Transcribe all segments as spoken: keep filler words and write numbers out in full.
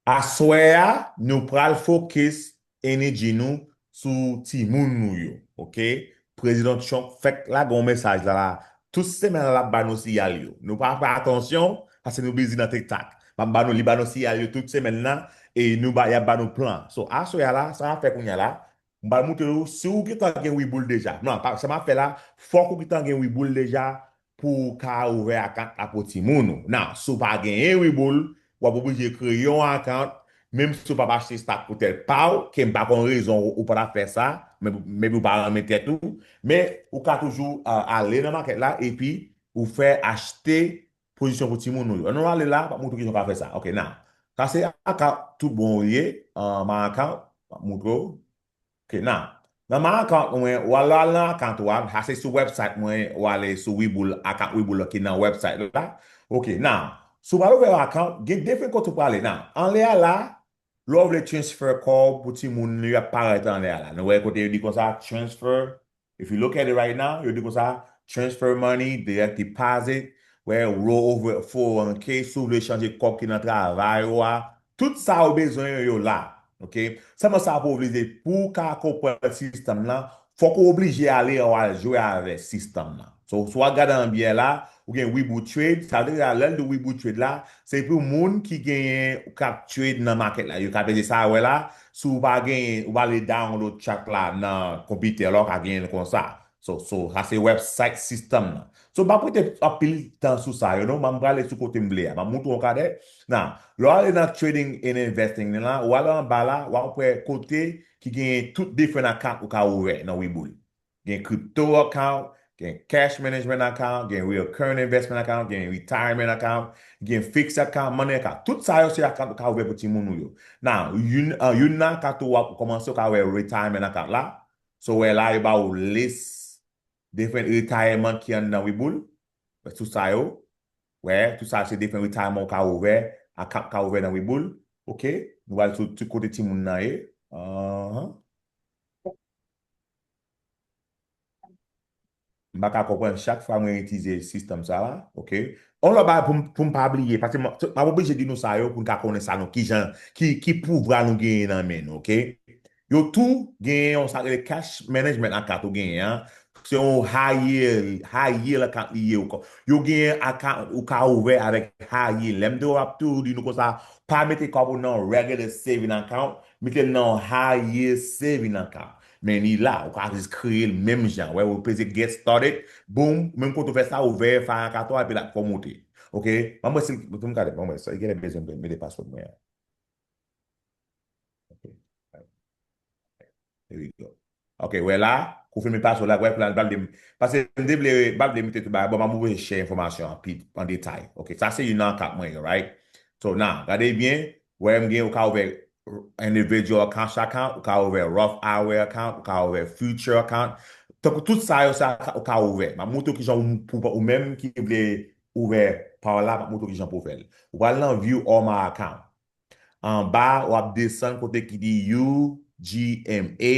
Aswè a, nou pral fokis energy nou sou timoun nou yo, oke? Prezidan Trump fèk lage yon mesaj la, la. Tout semèn la, l ap ba nou siyal yo. Nou pa fè atansyon, paske nou busy nan TikTok. M ap ba nou, li ba nou siyal yo tout semèn nan, e nou ba, y ap ba nou plan. So, aswè a la, sa n ap fè kounye a la, m pral montre w, si w gentan gen Webull deja. Non, pa, sa m ap fè la, fòk ou gentan gen Webull deja pou w ka ouvè account la pou timoun ou. Now, si w pa genyen Webull, w ap oblije kreye yon account, menm si w p ap achte stock pou tèt pa w, ke m pa konn rezon ou, ou pa ta fè sa, men, maybe ou pa renmen tèt ou, men ou ka toujou, uh, ale nan market la, epi ou fè achte pozisyon pou timoun ou yo. Ann nou ale la, m ap montre w kijan w ka fè sa. Ok, now. Sa se account tout bon ou ye, uh, my account, m ap montre w. Ok, now. Nan my account mwen, w al, al nan account ou a, sa se sou website mwen, w ale sou Webull, account Webull ki nan website la. Ok, now. Si w pral ouvè yon account, gen different kote w prale. Now, anlè a la, lè w vle transfer kòb pou timoun, li ap parèt anlè a la. Nou wè kote yo di konsa, transfer. If you look at it right now, yo di konsa, transfer money, direct deposit, wè, roll over four oh one k, si w vle chanje kòb ki nan travay ou a, tout sa ou bezwen yo, yo la. Ok? Sèlman sa pou w vle, pou w ka konprann sistèm nan, fòk ou oblije ale, ou al jwe avèk sistèm nan. So, si w ap gade an byen la, ou gen Webull Trade, sa vle di lè l di Webull Trade la, se pou moun ki genyen, k ap trade nan market la. Yo ka peze sa, wè la, si w pa genyen, ou pa vle download chart la nan konpitè la, ou ka genyen l konsa. So, so, sa se website sistèm nan. So, m p ap rete anpil tan sou sa yo, non, m prale sou kote m vle a. M ap montre w yon kadè. Nan, lè w ale nan trading and investing nan la, ou ale anba la, w ap wè kote ki genyen tout different account ou ka ouvè nan Webull. Gen crypto account, gen cash management account, gen recurrent investment account, gen retirement account, gen fixed account, money account. Tout sa yo se account ou ka ouvè pou timoun ou yo. Now, youn, uh, youn nan account ou ap kòmanse, ou ka wè retirement account la. So, wè la, yo ba ou list different retirement ki anndan Webull. Wè, tout sa yo. Wè, tout sa se different retirement ou ka ouvè, account ou ka ouvè nan Webull. Ok? Nou pral sou ti kote timoun nan ye. Ahan. M pa ka konprann chak fwa mwen itilize sistèm sa la, ok? On lòt bagay pou m, pou m pa bliye, paske m, m ap oblije di nou sa yo pou n ka konnen sa nou, kijan, ki, ki pouvwa nou genyen nan men nou, ok? Yo tou genyen yon sa rele cash management account ou genyen an. Se yon high yield, high yield account li ye ou ko-, yo genyen account ou ka ouvè avèk high yield. Lè m te ap toujou di nou konsa, pa mete kòb ou nan regular saving account, mete l nan high yield saving account. Men li la, ou ka jis kreye l menm jan. Wè, ou peze get started, boom, menm kote ou fè sa, ou verify account ou a, epi l ap fè w monte. Ok? Ban m wè si, pou m gade, ban m wè sa, li genlè bezwen mete password mwen an. Ok. Here we go. Ok, wè la, konfime password la, wè, pou l al vle m, paske m te vle, m pa vle mete tout bagay, bon, m ap oblije share enfòmasyon an pi an detay. Ok, sa se youn nan account mwen yo, right? So, now, gade byen, wè, m gen, ou ka ouvè individual cash account, ou ka ouvè Roth I R A account, ou ka ouvè future account. Tankou tout sa yo, sa ou ka ouvè. M ap montre w kijan ou, pou, ou menm ki vle ouvè pa w la, m ap montre w kijan pou w fè l. Ou pral nan view all my account. Anba, w ap desann kote ki di U G M A,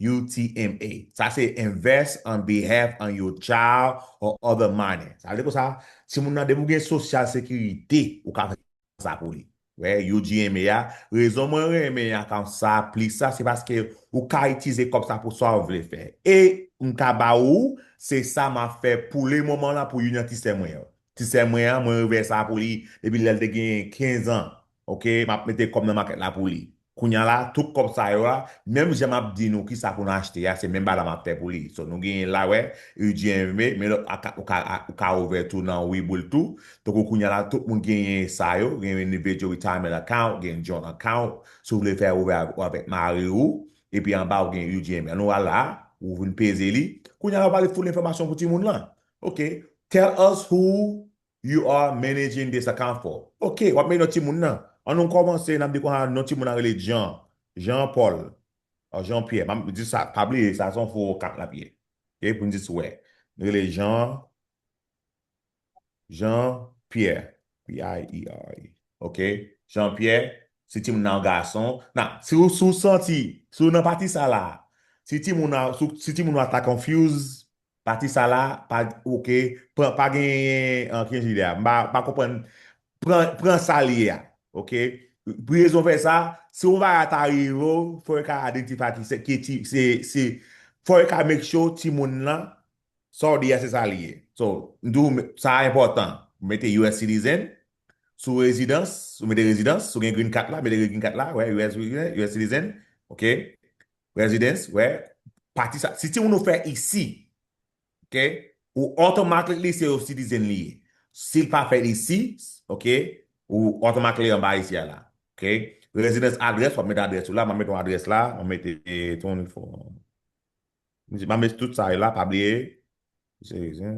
U T M A. Sa se invest on behalf on your child or other minor. Sa vle di konsa, timoun nan, depi w gen sosyal sekirite, ou ka fè sa pou li. Wè, U G M A a, rezon mwen renmen account sa plis sa, se paske ou ka itilize kòb sa pou sa w vle fè. E m ka ba ou, se sa m ap fè pou le moman la pou youn nan ti sè mwen yo. Ti sè mwen an, mwen ouvè sa pou li depi lè l te gen kenz an. Ok, m ap mete kòb nan market la pou li. Kounye a la, tout kòb sa yo a, menm jan m ap di nou kisa pou nou achte a, se menm bagay la m ap fè pou li. So, nou genyen la, wè, U G M A, men lòt, ou ka, ou ka ouvè tou nan Webull tou. Tankou kounye a la, tout moun genyen sa yo, gen individual retirement account, gen joint account, si w vle fè ouvè avèk mari ou, epi anba ou gen U G M A. Nou al la, ou vin peze li. Kounye a la, ou pale full enfòmasyon pou timoun lan. Ok, tell us who you are managing this account for. Ok, w ap mennen timoun nan. An nou kòmanse, n ap di konsa, non timoun nan rele Jean, Jean Paul, or Jean Pierre. M ap di sa, pa bliye, sa se yon fo account l ap ye. Ok, pou n jis wè. Li rele Jean, Jean Pierre, P I E R R E. Ok, Jean Pierre, si timoun nan yon gason. Nan, si w, si w santi, si w nan pati sa la, si timoun nan, si, si timoun nan ta confuse, pati sa la, pa, ok, pran, pa genyen, an, kijan di a, m pa, pa konprann, pran, pran sa l ye a, ok? Pou rezon fè sa, si yon bagay ta rive w, fò yo ka identify ki se, ki ti, se, se, fò yo ka make sure timoun nan, sa w di a, se sa li ye. So, m di w, sa enpòtan. Ou mete U S citizen, sou rezidans, ou mete rezidans, si w gen green card la, mete green card la, wè, U S, U S citizen, ok? Residence, wè, pati sa. Si timoun ou fè isi, ok, ou automatically se yon citizen li ye. Si l pa fè isi, ok, ou automatically anba isi a la. Ok? Residence address, w ap met adrès ou la, m ap met yon adrès la, m ap mete twenty-four. M ap met tout sa yo la, pa bliye. Se, se,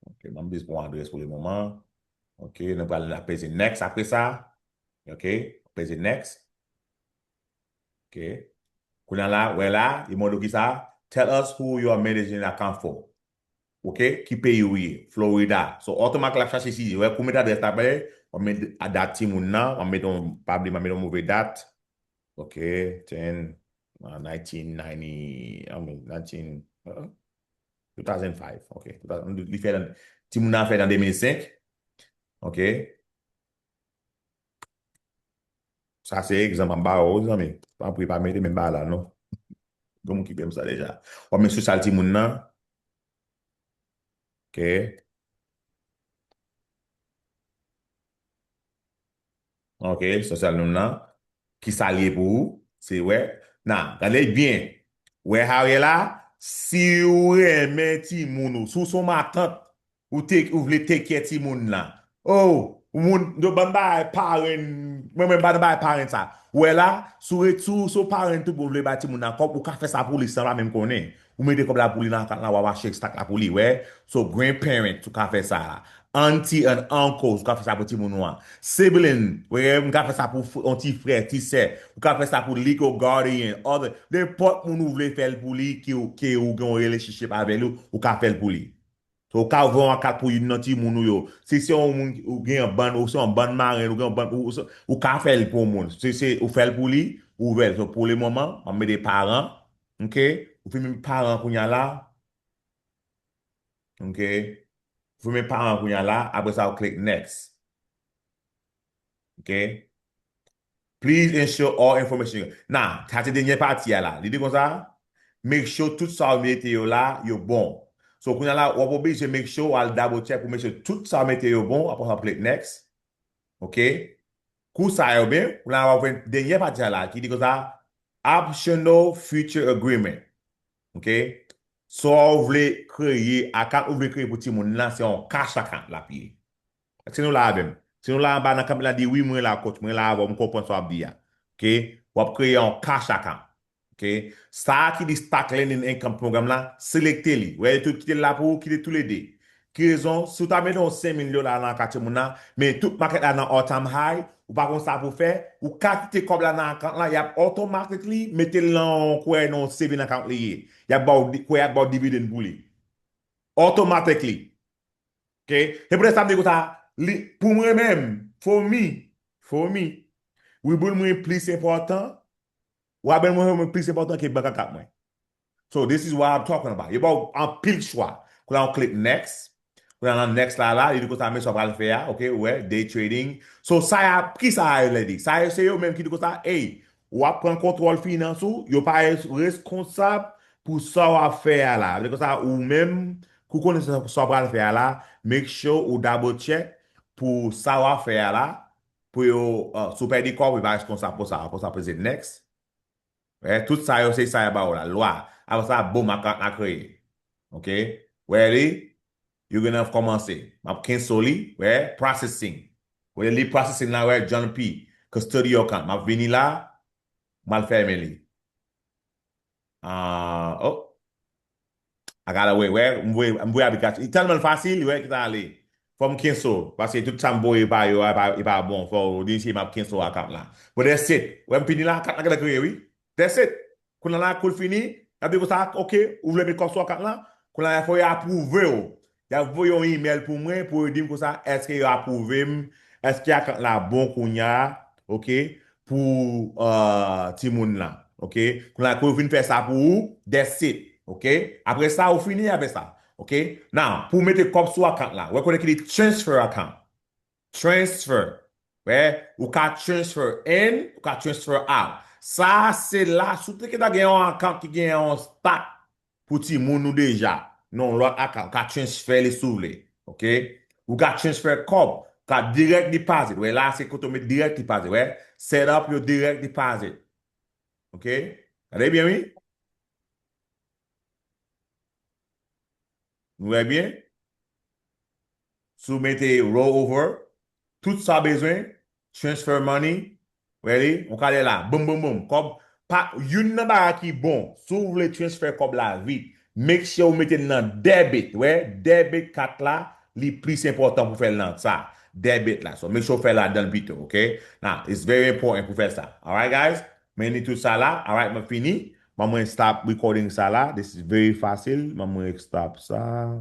Ok, m ap bezwen yon adrès pou le moman. Ok, nou pral la peze next apre sa. Ok, peze next. Ok. Kounye a la, wè la, li mande w ki sa? Tell us who you are managing account for. Ok, ki peyi ou ye? Florida. So, otomatik l ap chache si, wè, kou met adrès la, w ap met dat timoun nan, w ap met yon, pa bliye, m ap met yon move dat. Ok, ten, uh, nineteen ninety, I mean, nineteen, uh, two thousand five, ok. Two thousand, li fè nan, timoun nan fè nan de mil senk, ok. Sa se egzanp m ap ba ou, zanmi. Tanpri, pa mete menm bagay la, non. Gen moun ki fè m sa deja. W ap met sosyal timoun nan. Ok. Ok, sosyal nou nan. Ki sa l ye pou ou? Se wè. Nan, gade byen. Wè sa w ye la, si w renmen timoun ou, si w se yon matant, ou te, ou vle take care timoun nan. Oh, moun, yo ban bagay paren, mwen menm ban bagay paren sa. Ou wè la, si w ret, si w, si w paren tout bon vle bay timoun nan kòb, ou ka fè sa pou li san l pa menm konnen. Ou mete kòb la pou li nan akant la, w ap achte stock la pou li, wè. So, grandparent, ou ka fè sa. Auntie and uncles, ou ka fè sa pou timoun ou an. Sibling, wè, ou ka fè sa pou fr-, yon ti frè, ti sè. Ou ka fè sa pou legal guardian, other, nenpòt moun ou vle fè l pou li, ki, ki ou gen yon relationship avè li, ou ka fè l pou li. So, ou ka voye yon kat pou youn nan timoun ou yo. Si se yon moun ki, ou gen yon bann, ou se yon bann marenn, ou gen yon bann, ou, ou se, ou ka fè l pou yon moun. Si se, ou fè l pou li, ou fè l. So, pou le moman, m ap mete paran, ok? Ou fin met paran kounye a la, ok? Ou fin met paran kounye a la, apre sa, ou click next. Ok? Please ensure all information. Nan, sa se dènye pati a la. Li di konsa, make sure tout sa w mete yo la, yo bon. So, kounye a la, w ap oblije make sure, w al double check pou make sure tout sa w mete yo bon, apre sa, w click next. Ok? Kou sa yo ben, kounye a w ap jwenn dènye pati a la, ki di konsa, optional future agreement. Ok? Sa w vle kreye, account ou vle kreye pou timoun nan, se yon cash account l ap ye. Èske nou la avè m? Si nou la anba nan kòmantè la, di, "Wi, mwen la, coach, mwen la avè w, m konprann sa w ap di a." Ok? W ap kreye yon cash account. Ok? Sa a ki di Stock Lending Income Program la, selekte li. Wè, tout kite l la pou ou, kite toulede. Ki rezon? Si w ta mete yon senk mil dola nan akant timoun nan, men tout market la nan all time high, ou pa konn sa pou fè, ou ka kite kòb la nan akant la, y ap automatically mete l nan yon, kwè, nan yon saving account li ye. Y ap ba w di-, kwè, y ap ba w dividend pou li. Automatically. Ok? Se poutèt sa m di konsa, li, pou mwen menm, for me, for me, Webull mwen plis enpòtan, Webull mwen plis enpòtan ke bank account mwen. So, this is what I'm talking about. Yo ba w anpil chwa. Kounye a, w click next. Kounye a, nan next la, la, li di konsa, men sa w pral fè a, ok, ou wè, day trading. So, sa a, ki sa a yo vle di? Sa yo, se yo menm ki di konsa, hey, w ap pran kontwòl finans ou, yo pa res-, reskonsab pou sa w ap fè a la. Vle konsa, ou menm, kou konnen sa, sa w pral fè a la, make sure ou double check pou sa w ap fè a la, pou yo, uh, si w pèdi kòb, yo pa reskonsab pou sa, pou sa, peze next. Eh, tout sa yo, se sa yo ba w la, lwa. Apre sa, boom, account la kreye. Ok? Wè li? You're gonna kòmanse. M ap cancel li. Wè? Processing. Wè li processing la, wè? John P. Custodial account. M ap vini la. M al fèmen li. Ah, oh. I gotta wait, wè? M voye, m voye aplikasyon. Li tèlman fasil, wè, ki ta ale. Fò m cancel. Paske tout sa m voye pa yo, e pa, e pa bon. Fò w di si m ap cancel account la. But that's it. Wè, m fini la, account la gentan kreye, wi. That's it. Kounye a la, kou l fini, y ap di konsa, ok, ou vle met kòb sou account la? Kounye a, fò yo apwouve w. Y ap voye yon email pou mwen, pou yo di m konsa, èske yo apwouve m, èske account la bon kounye a, ok, pou, euh, timoun nan, ok? Kounye a, kou yo fin fè sa pou ou, that's it, ok? Apre sa, ou fini avè sa. Ok? Now, pou w mete kòb sou account la, wè kote ki di transfer account. Transfer. Wè, ou ka transfer in, ou ka transfer out. Sa se la, si w te gentan gen yon account ki gen yon stack pou timoun ou deja, nan yon lòt account, ou ka transfer li si w vle. Ok? Ou ka transfer kòb, ou ka direct deposit. Wè, la se kote w met direct deposit. Wè, set up your direct deposit. Ok? Gade byen, wi. Nou wè byen? Si w mete roll over, tout sa w bezwen, transfer money, ready? Ou ka ale la, boum, boum, boum. Kòb, pa, youn nan bagay ki bon, si w vle transfer kòb la vit, make sure w mete l nan debit, wè, debit kat la, li plis enpòtan pou fè l nan sa, debit la. So, make sure w fè l ladan l pito, ok? Now, it's very important pou fè sa. Alright, guys? Men ni tout sa la. Alright, mwen fini. Ban mwen stop recording sa la. This is very fasil. Ban mwen stop sa.